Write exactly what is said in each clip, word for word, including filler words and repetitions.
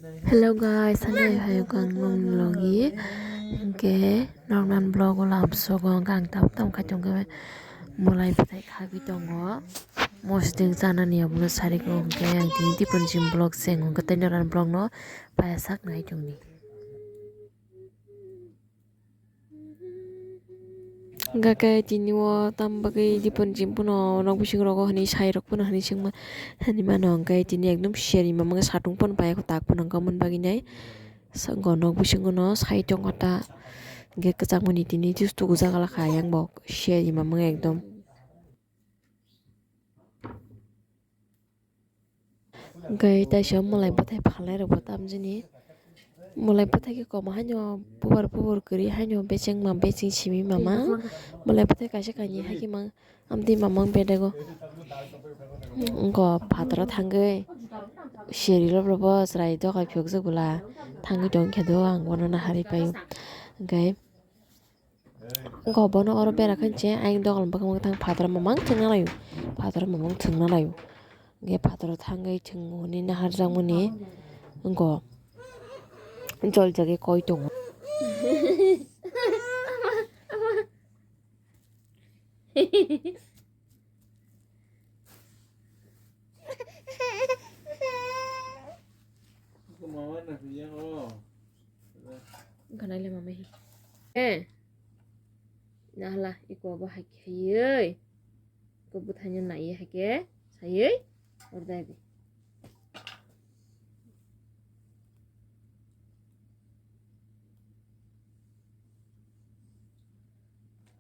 Hello guys, ani hai kang nung logi. Hingke noknan vlog o lam sogo, hingke ang tam tam khai tongkhe mwlai bwthai khagwi tongo. Mosodeng chanani abono sari ko hingke ang tini tipon jim vlog se wngkhe tei noknan vlog no payasak nai tongni. Hingkha khe tini o tam bagwi dipon jim phano nok bising rogo hinwi sai rok phano hinwi swngma hinwi mano, hingkhe tini ekdom siyari mamang satung phano pai tak phano wngkha mon bagwi nai. Sa-, nok bisingo no sai tongo ta, hingkhe kwchangmani tini justu gujagala kha yang bo siyari mamang ekdom. Hingkhe taisa mwlai bwthai phalnai rokbo tamjani. Mwlai bwthai khe komo haino bubar bubar kwrwi haino bechengma becheng simi mama. Mwlai bwthai kaisa kainwi haikhe mang amtwi mamang bedego. Wngkha phataro thangwi seri rok bo chwrai doga phiyokjak bwla thangwi tongkhe do ang bono naharwi paio. Hingkhe Wngkha bono oro bera khe se ayang dogan bwkhak mwkhang phataro mamang chwngna laio, phataro mamang chwngna laio. Hingkhe phataro thangwi chwngo hwnwi naharjakmani wngkha joljagwi koi tongo. Wngkha naile mama hi. Eh. Nahla iko bo hai khe hai. Iko bwthaino naiye hai khe. Sayoi. Ordai di.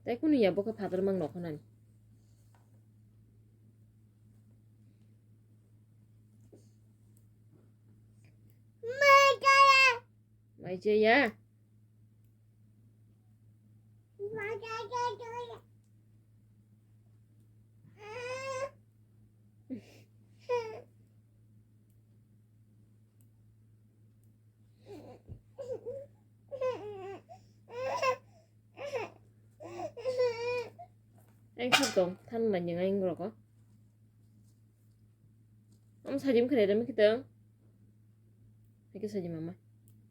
Tei kunu ya bo khe phatar mang nokho nani. Mai je ya. Ang sab tong, than na nyang ang roko. Am sajim khare dami khitang. Hai khe sajim mama.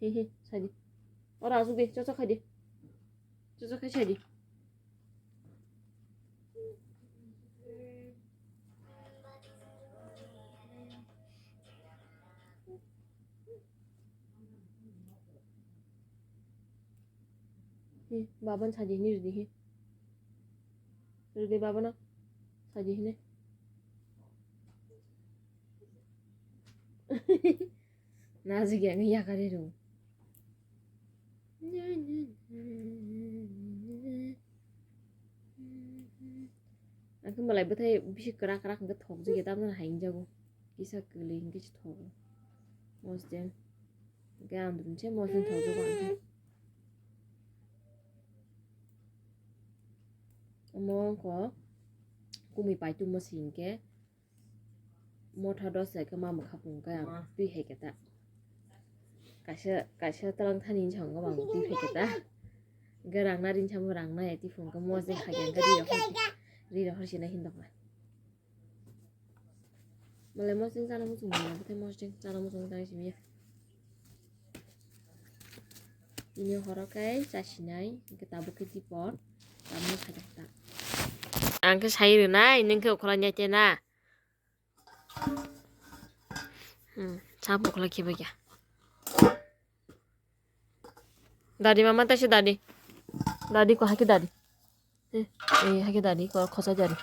Hi hi, sajim. Ora asuk di, chochok khai di. Chochok khai sajim. Hi, baban sajim ni ridi hi. Ridi babana sajim hine. Najigi ang yakari rw. Ang khe malai bwthai bisi kwrak kwrak hwnkhe thokjagya tamjani hai wngjago. Kisa kwlwi hwnkhe se thogo. Mosdeng. Hwnkhe ang dum se mosdeng thokjago ang khe. Omo wngkha kumui paitung masi hwnkhe. Motha dos hai khe ma mwkha pung khe ang twi hai khe ta. Kaisa, kaisa twlang thani wngkha ang twi hai khe ta. Hwnkhe rang nari wngkha rang nai twi phung khe mosdeng hai khe ri rok hor, ri rok hor sinai hin dok na. Malai mosdeng chana muchung manya bwthai mosdeng chana muchung tang simi ya. Ini horo khe chasinai, hwnkhe tabuk khe dipor, tabuk khe ta. Ang khe sai rwnai, nwng khe okhola nyate na. Hmm, sa bokla khiba kya. Dadi mama taisa dadi. Dadi ko haki dadi. Eh, eh, haki dadi ko khosa dadi.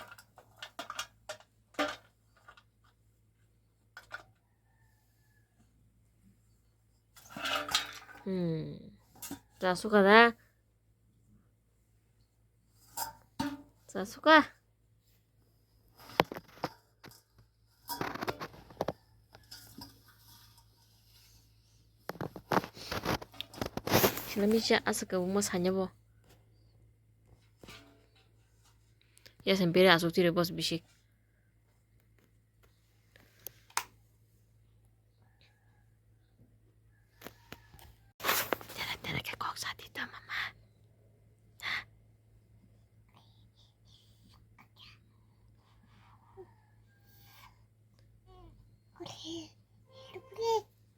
Hmm. Chasuka da. Chasuka. Sina misa asa ka uma sanya bo. Ya sempere asuk tire bos bisik. Tera, tera khe kok sa di to, mama. Ha?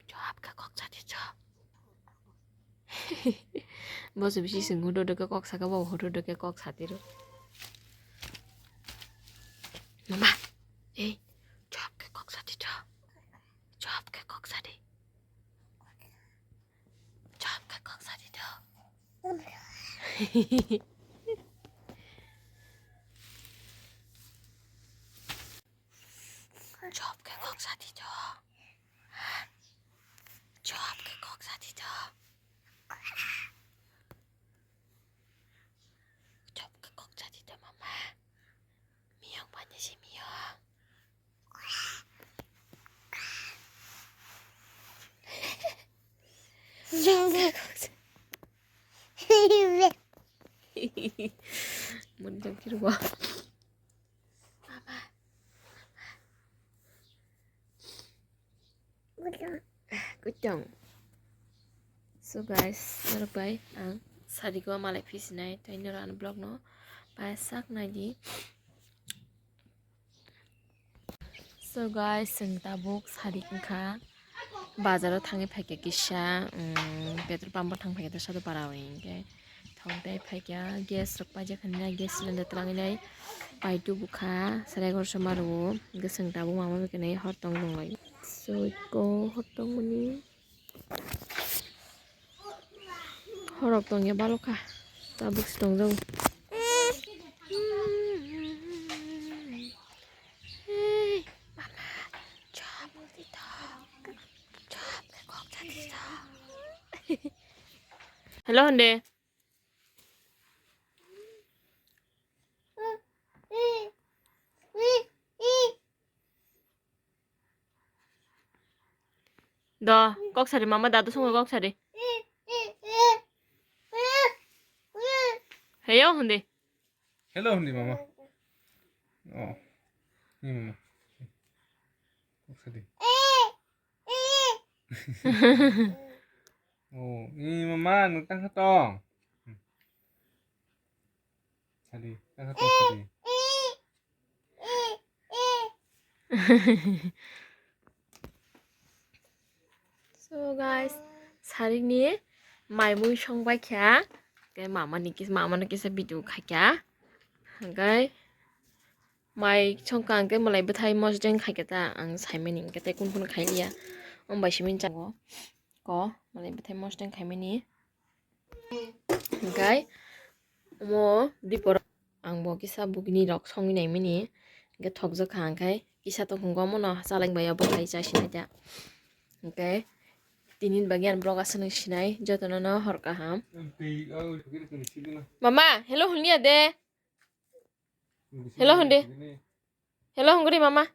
Jawab khe kok sa Boso bisi sing hudu duke kok saka bo hudu duke kok satiro. Mama, ei, chop ke kok sati to. Chop ke kok sati. Chop ke kok sati to. Chop ke kok sati to. Chop ke kok sati to. Chop ke kok sati to mama. Miyang banya si miyang. Chop ke kok sati. Mun jam kirwa. Mama. Kutong. So guys, norok bai ang sari ko malai phisinai, tai norok ano vlog no pai sak nai di. So guys, chwng tabuk sari wngkha. Bazaro thangwi phaikha kisa, um, petrol pump o thang phaikha ta Sadhupara o hinkhe. Thok dai phaikha, gas rok paijak hinwi gas cylinder twlangwi nai. Pai tubu kha, sarai egaroso ma rwo. Hinkhe chwng tabuk mama bai khe nai hor tong tong lai. So, iko hor tong mani. Horok tongya balokha. Tabuk se tongjago. Hey, mama, chop di to. Chop ke kok cha di to. Hello, hande. Do, kok sari mama dadu sungo kok sari. Heyo, hande. Hello, hande mama. Oh, ni mama. Kok sari. Oh, ni mama, nutang khatong. Sadi, tang khatong sadi. So guys, sarikni mai mui song bai kha, ke mama ni kis-, mama no kisa video khai kha, hingke mai song kha hingke malai bwthai mosdeng khai kha ta ang sai mani hingke tei kunu kunu khai liya, om bai simi chango ko malai bwthai mosdeng khai mani. Hingkai omo dipor ang bo kisa bugini rok songwi naimani, hingke thokjak kha, hingkai kisa tongkhungo omono chaleng bai obo hai cha sinai ta. Hingke tini bagwi ang vlog aswk nung sinai, jotono no hor kaham. Mama, hello hwnliya de. Hello hwndi. Hello hwngri mama.